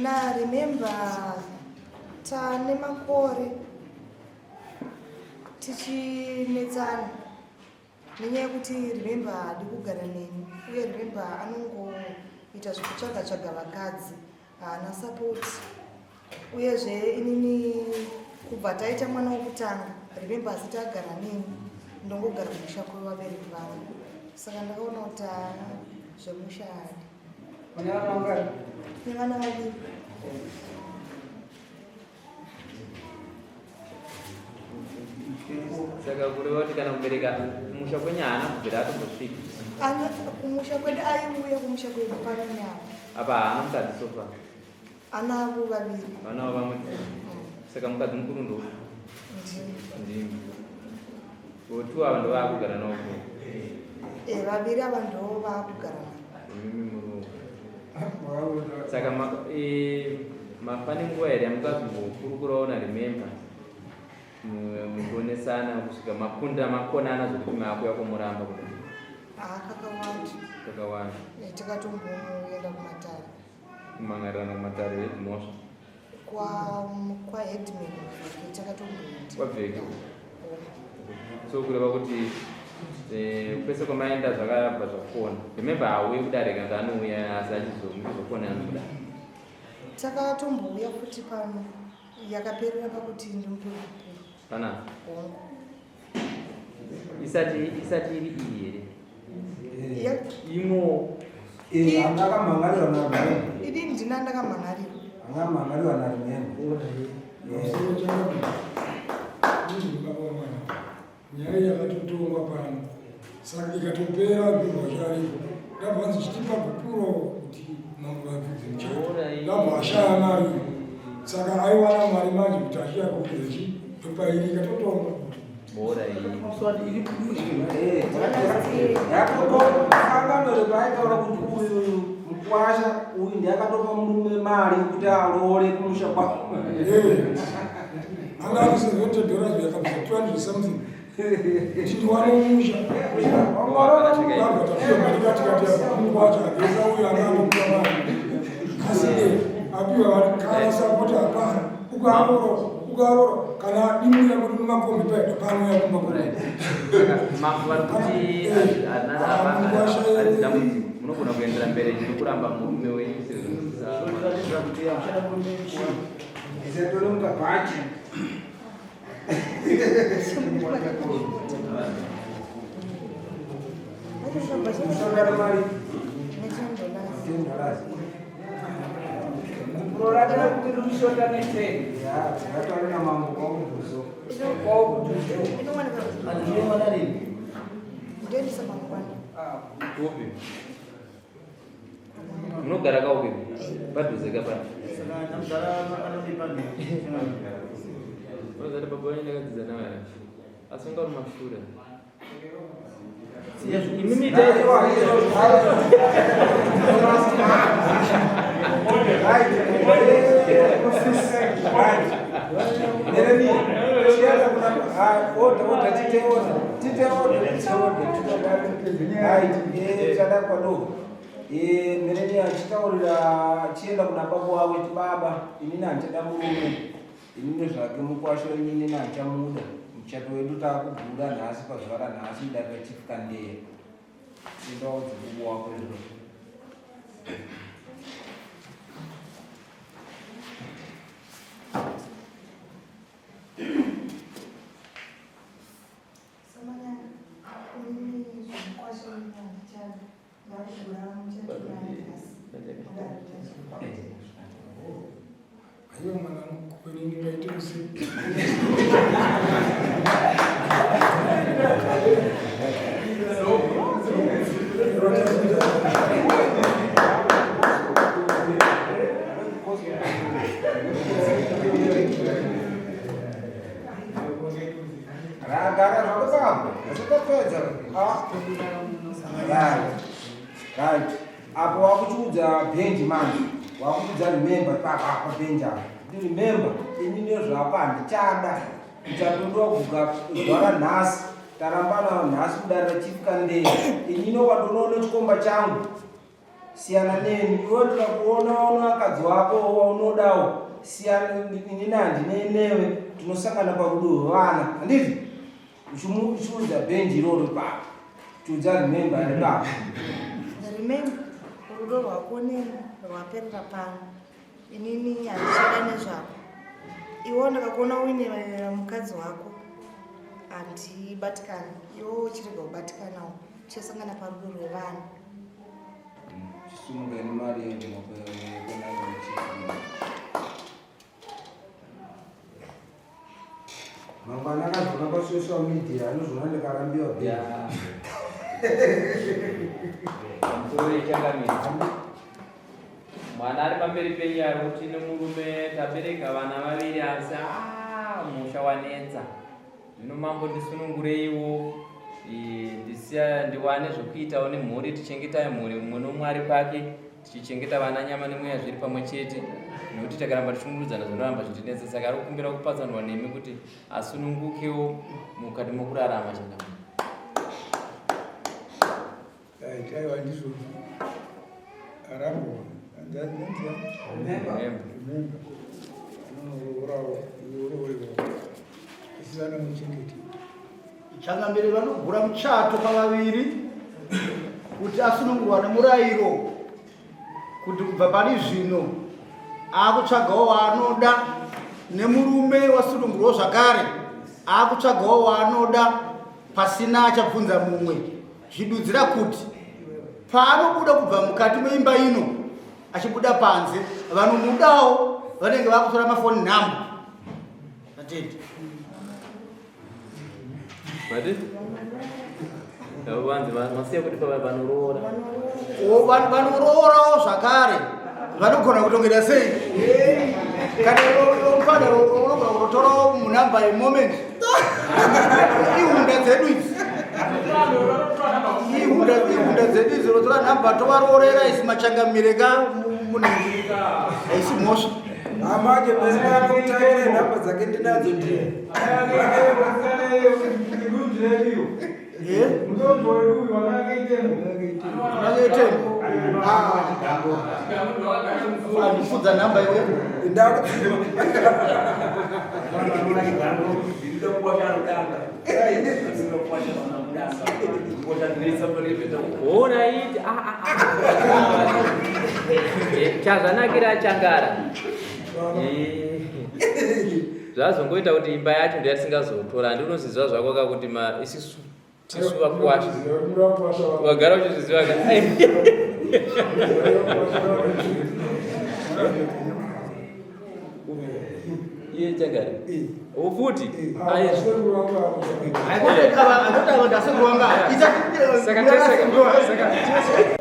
NaRemember tane makore tichinetsana nenyaya yekuti Remember haadi kugara neni uye Remember anongoita zvekutsvaga tsvaga vakadzi, haana support. Uyezve inini kubva taita mwana wokutanga Remember asati agara neni, ndongogara kumusha kwevabereki vangu, saka ndakaona kuti zvemusha haadi. Nevana vaviri. Saka kureva kuti kana kubereka kumusha kwenyu haana kubvira atombosvika? Kumusha kwedu aiuya, kumusha kwedu pano neapa. Apa haana mukadzi sofa? Anavo vaviri. Vanavo vamwe. Saka mukadzi mukuru ndo? Ndimi. Votu ava ndo vaakugara navo? Eh, vaviri ava ndo vaakugara navo. Imimi muri Saka mafane nguva here yamukazombokurukurawo naRemember muchionesana kusvika makunda makonana zvekuti maakuya kumuramba kudai? Ah, kakawanda. Kakawanda. Eh, tikatomboenda kumatare. Kumangarirana kumatare edzimhosva? Kwa headman takatomboenda. Kwabveke. So kureva kuti kwese kwamaenda zvakabva zvakona. Remember hauye kudare kana anouya asi achizomuchizokonana kudare. Takatombouya futi pano yakaperera pakuti ndimupe gupuro. Pana? Hongu. Isati iri iyi here? Imo. Angakamhangarirwa naRemember. Ini ndina ndakamhangarirwa. Angamhangarirwa naRemember. Nyaya yakatotongwa pano saka ikatopera gurwa charipo ndabva vanzi chitipa gupuro kuti mambo vabvudze muchato, ndabva ashaya mari, saka aiwana mari manje kuti achiya kupedza chi ndopairi ikatotongwa. Yakanganore paaitaura kuti uyu mukwasha uyu ndiye akatopa murume mari yekuti aroore kumusha kwavo. Anga ari $70 yakabvisa 200 something. Tindiwane musha. Ndabva tapiwa mari katikati apa mukwasha ageza uyu anga anopiwa mari. Asi apiwa mari kana support hapana. Ukaroora kana adimira kuti mumakombi paita panouya kumba kwedu. Mambo vari kuti dambudziko munogona kuendera mberi nokuramba murume wenyu sezvo Ndoendesa mangwana. Kupi? Munogara kaupi? Padhuze ka pano. Unozati baba wenyu ndakadzidza nawo here? Asi unga uri mashure. Imimi itai. Mereni achitaurira achienda kuna baba wavo iti baba inini handichada murume inini zvake mukwasha wenyu inini handichamuda muchato wedu taakugura nhasi pazuva ranhasi mudare rachief Kandeya endaudze baba wako izvozvo. Samanyanga, inini zvemukwasha wenyu handichada. Ndakugura muchato naye nhasi. Mudare rachief. Aiwa mwanangu, kwene ndingaite usiku. Ragara zvako papo. Asatapedza. Ah. Right. Right. Apo wakuchiudza Benji manje. Wakuchiudza remember papa apa Benji apa. Kuti remember ini nezvako handichada. Ndichatodoa kuga zuva ranhasi. Tarambana nhasi kudare raChief Kandeya. Ini no wandonoona chikomba changu. Siyana neni iwe ndikakuona waona vakadzi wako waunodawo siyana inini handinei newe tinosangana parudo rwevana handiti uchiudza bhenji iroro ipapo chiudza remember ari papo Remember, rudo rwako neni rwaperera pano. Inini handichada nezvako. Iwe ndakakuona uine mukadzi wako handibatikani. Iwe uchirega kubatikanawo. Tichasangana parudo rwevana. Chisumuka nemari yekunanga. Mangwana akazviona pasocial media anozviona ndikarambiwa bheni. Pamusoro yechangamire. Mwana ari pamberi penyu ari kuti nemurume tabereka vana vaviri asi ah, musha wanetsa. Zvino mambo ndisunungureiwo ndisiya ndiwane zvekuitawo nemhuri tichengetai mhuri mumwe nomumwe ari pake tichichengeta vana nyama nemweya zviri pamwe chete nekuti takaramba tichungurudzana zvinoramba zvitinetsa saka ari kukumbira kupatsanurwa nemi kuti asunungukewo mukati mokurarama changamire. Right, aiwa ndizvo arambwa Remember. Remember. Anororawo iwe asi vana muchengete. Changamire vanogura muchato pavaviri kuti asunungurwa nemurayiro kuti kubva pari zvino akutsvagawo waanoda nemurume wasunungurwawo zvakare akutsvagawo waanoda pasina achabvunza mumwe zvidudzira kuti paanobuda kubva mukati meimba ino achibuda panze vanomudawo vanenge vakutora mafoni nhamba atende Vati? Vanzi masiya kuti vanoroora. Vanoroorawo zvakare vanogona kutongera sei kana mufana unogona kutotorawo munhamba yemoment ihunda dzedu idzi ihunda ihunda dzedu idzi unotora nhamba tovaroorera isi machangamire ka munhu haisi mhosva. Amanje pese nhamba dzake ndinadzo ndiye. Andifudza nhamba iwe. Alright. Ah, ah, ah. Chazvanakira changara. Zvazongoita kuti imba yacho ndoyatisingazotora. Handi unozviziva zvako ka kuti ma isisu tisu vakuwasha. Wagara uchizviziva ka. Iye changara. Ufuti. Saka